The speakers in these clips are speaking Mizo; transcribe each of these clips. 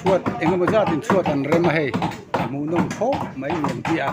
Chhuat eng emaw zat in chhuat an rem a hei a hmuhnawm khawp mai nuam ti a.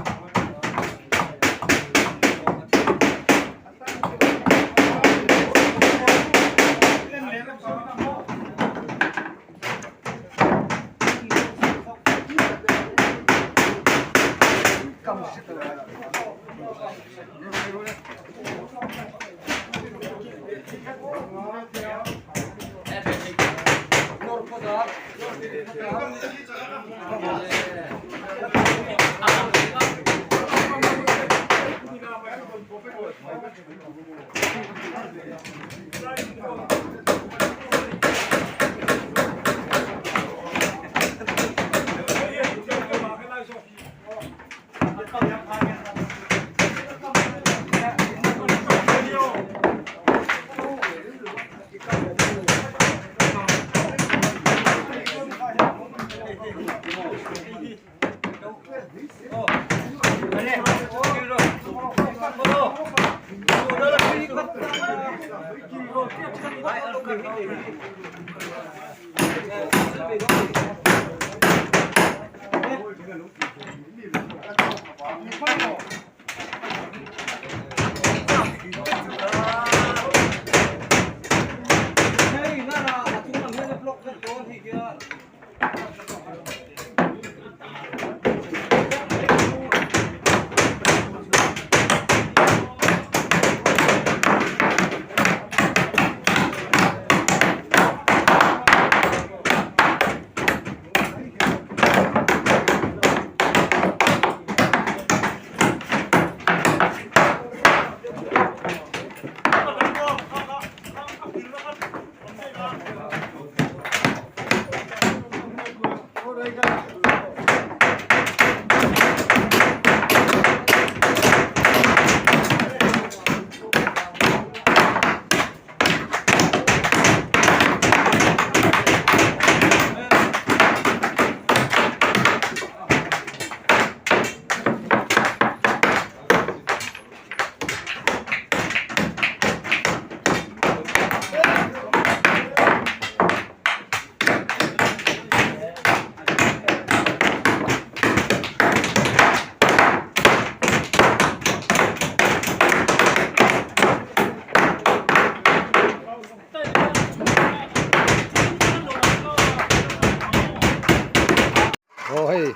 Aw hei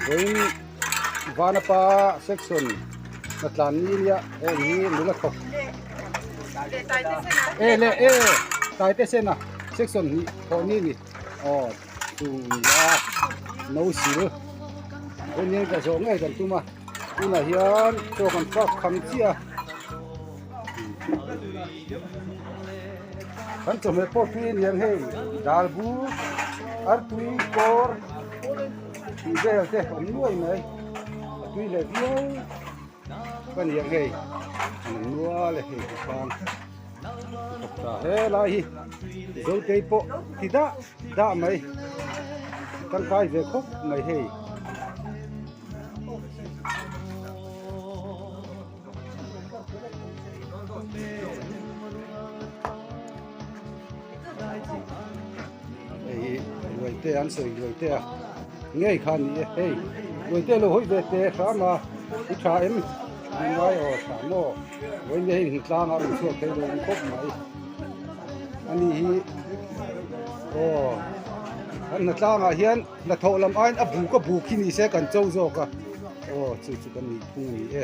vawiin Vanapa section. Hnatlan ni nia heng hi nula thawk e le e taite sena section hnih thawh ni ni aw chung nia no sil heng hian ka zawh ngei kan tum a tunah hian chaw kan fak kham chiah a kan chawhmeh pawh tui a niang hei dal bur artui kawr tih vel te awm nuai mai a tui leh viau ka niang hei an awm nual e hei tikhan thawk ta helai hi zotei pawh ti dah dah mai tangkai ve khawp mai hei. Hei hi Luaite an sawi Luaite a ngei kha a ni e hei Luaite lo hawi ve teh hram a i tha em ni ngai aw tha maw vawiin hei hmun tlangah a rawn chhuak thei lo ang khawp mai ani hi aw kan hna tlangah hian hnathawh lam aiin a buk a buk hi ni se kan cho zawk a aw chu chu kan nih phung a ni e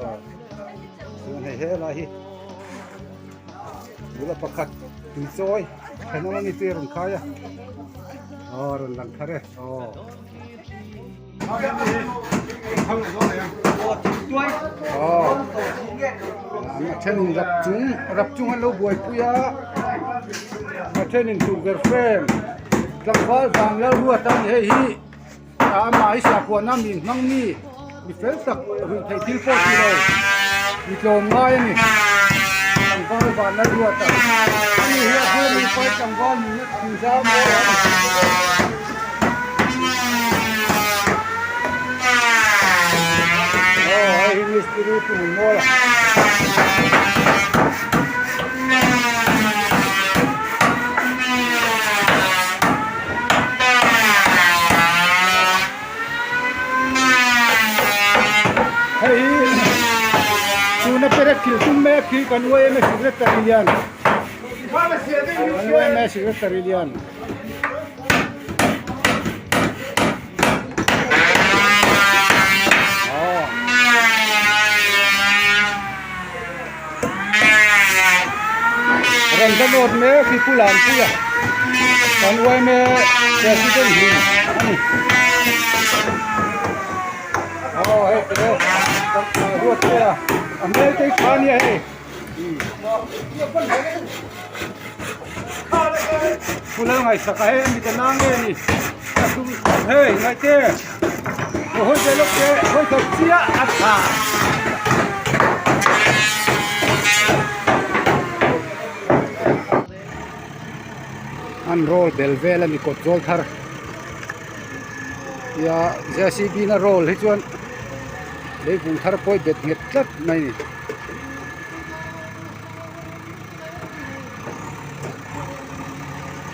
aw chuan hei helai hi. Nula pakhat tui chawi thenawm ami te rawn khai a aw rawn lang thar e aw aw a thenin rap chung rap chung an lo buaipui a a thenin tukverh frame tlangval vang lal ruat a ni hei hi amah hi sakhuana mi hmang mi mi fel tak ruih theih thil pawh ti lo mi tlawm ngai a ni tlangval van a ruat a ani hi a bula mi pai tlangval nunna thin zau mawi a ni. Aw hei hi mistiri pu Hmunmawia. Hei hi tuna perek thil tum mek hi kan yma secretary lian kan yma secretary lian. Rawn ka nawt mek hi Pu Lampuia kan yma president hlim a ni. Aw hei tiraw ruat te a a hmel te hi tha ania hei. Pu Lalngaihsaka hei a mit a na nge ni hei ngaihte aw hawi ve lawk te hawi khat chiah a tha. An roll bel vel a ni kawt zawl thar tia JCB na roll hi chuan leivung thar pawh i bet nghet tlat mai a ni.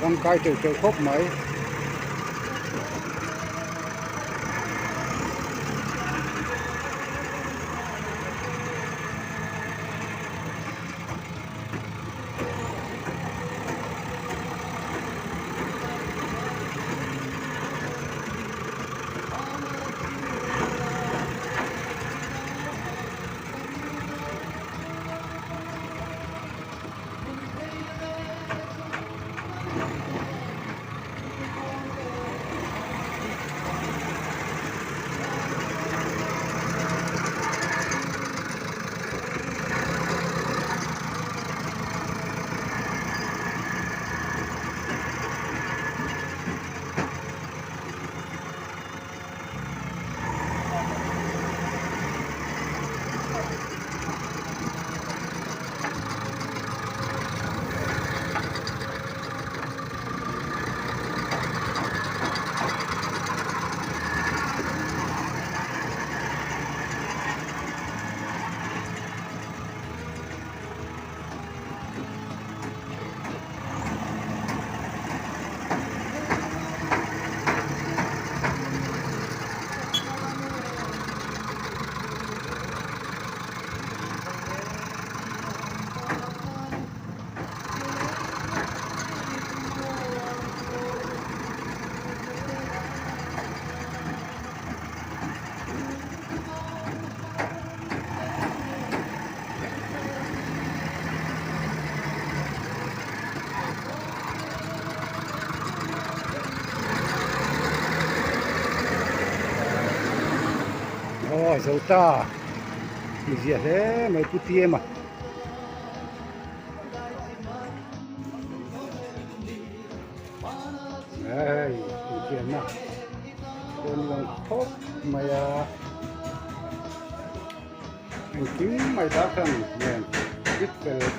Tangkai teuh teuh khawp mai. zo ta ti zia hle mai pu Tiema. Hei infiamna pawh nuam khawp mai a engkim mai darthlang nen dik fel vek.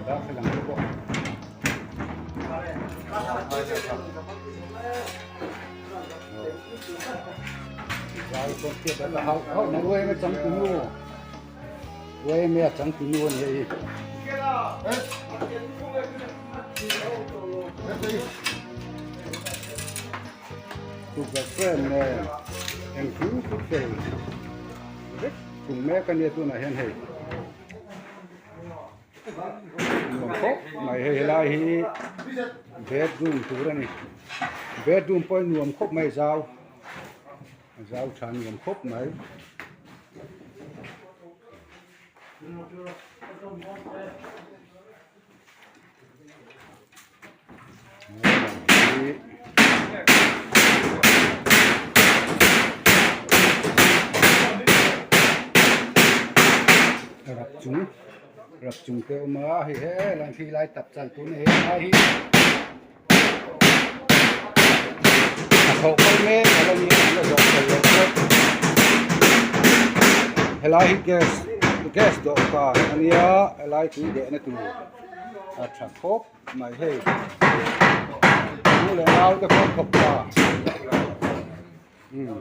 Darthlalang te pawh. Tukverh frame nen engkim chu fel vek chung mek a nia tunah hian hei. Nuam khawp mai hei helai hi bedroom tur a ni bedroom pawh hi nuam khawp mai zau a zau tha nuam khawp mai. Rap chung rap chung te a awm a hei helai khi lai tap chal tur a ni helai hi hnathawh kal mek a la ni a an la zawh fel loh bawk helai hi gas gas dawhkan a nia helai tui dehna tur a tha khawp mai hei nu leh nau te pawh thawk ta umm.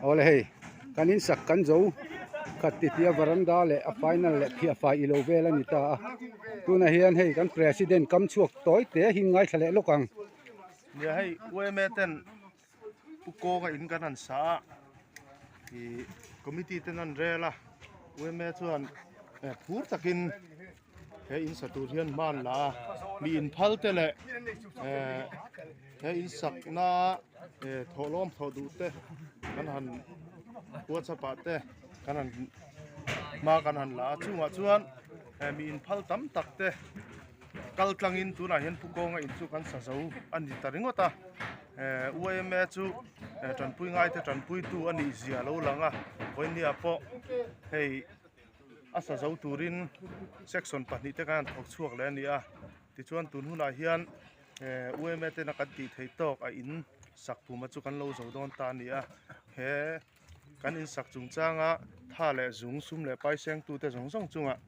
Awle hei kan in sak kan zo khat ti tia varanda leh a final leh phiah fai ilo vel a ni ta a tunah hian hei kan president kam chhuak tawi te hi ngaithla leh lawk ang. Nia hei UMA ten Pu Kawnga in kan han sa a ih committee ten an rel a UMA chuan phur takin he in sa tur hian hma an la a mi inphal te leh eh he in sakna eh thawhlawm thawh duh te kan han whatsapp ah te kan han hma kan han la a chungah chuan eh mi inphal tam tak te kal tlangin tunah hian Pu Kawnga in chu kan sa zo a ni ta ringawt a eh UIMA chu eh tanpui ngai te tanpuitu a nih zia a lo lang a vawinia pawh hei a sa zo turin section pahnih te khan an thawk chhuak leh a ni a tichuan tun hunah hian eh UIMA tena kan tih theih tawk a in sak puma chu kan lo zo dawn ta a ni a he kan in sak chungchanga tha leh zung sum leh pai sengtute zawng zawng chungah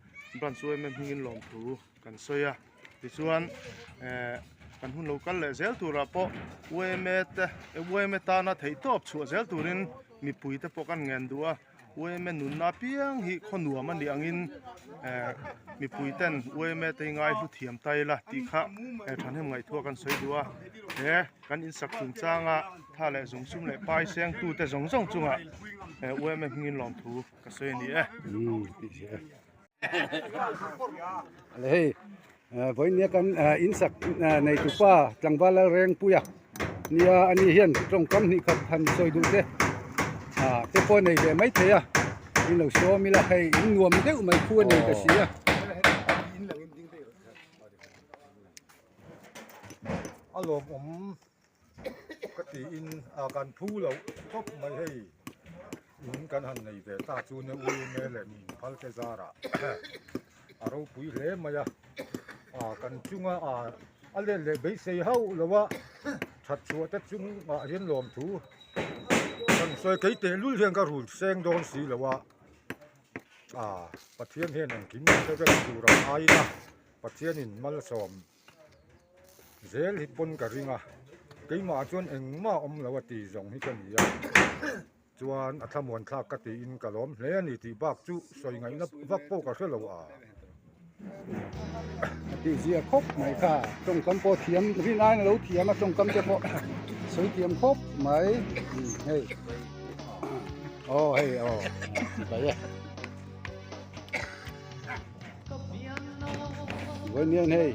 branch UIMA hmingin lawmthu kan sawi a tichuan eh kan hun lo kal leh zel turah pawh UIMA te UIMA tana theihtawp chhuah zel turin mipui te pawh kan ngen duh a. UMA nunna piang hi khaw nuam a nih angin eh mipui ten UMA te hi ngai hlu thiam ta ila tih kha eh thahnem ngaihthua kan sawi duh a he kan insak chungchanga tha leh zung sum leh pai seng tu te zawng zawng chungah eh UMA hmingin lawmthu ka sawi a ni e. Hei vawinia kan insak nei tupa tlangval Lalrengpuia nia ani hian tawngkam hnih khat han sawi duh te ah te pawh nei ve mai thei a in lo sawm ila hei in nuam deuh mai khu a nei ta si a. A lawmawm ka tiin a kan phu loh khawp mai hei in kan han nei ve ta chu ne u me leh mi inphal te zarah a ropui hle mai a ah kan chunga ah a let leh beisei hauh lo a that chhuah te chungah hian lawmthu kan sawi kei tehlul hian ka rul seng dawn si lo a ah Pathian hian engkim hre vek tur ang aiin a Pathianin malsawm. Zel hi pawn ka ring a, keimah chuan engmah awm lo a ti zawng hi ka ni a, chuan a thlamuan thlak ka tiin ka lawm hle a ni tih bak chu sawi ngaihna vak pawh ka hre lo a. A tih zia khawp mai kha, tawngkam pawh thiam rin aiin a lo thiam a, tawngkam te pawh sawi thiam khawp mai, hei aw hei aw bai e. Vawiin hian hei.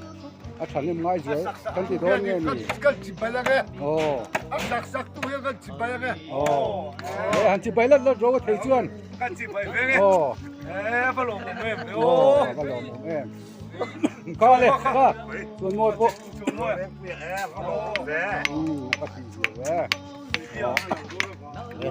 A thahnem ngai zual kan ti dawn nge ni? Kan chibai ang e. Aw. A sak sak tu hian kan chibai ang e. Aw. E han chibai lat lat ro thei chuan. Kan chibai veng e. Aw. E a va lawm awm em. Aw a va lawm awm em. Kha le kha chuan mawi pawh. Chuan mawi. A va ti zia ve.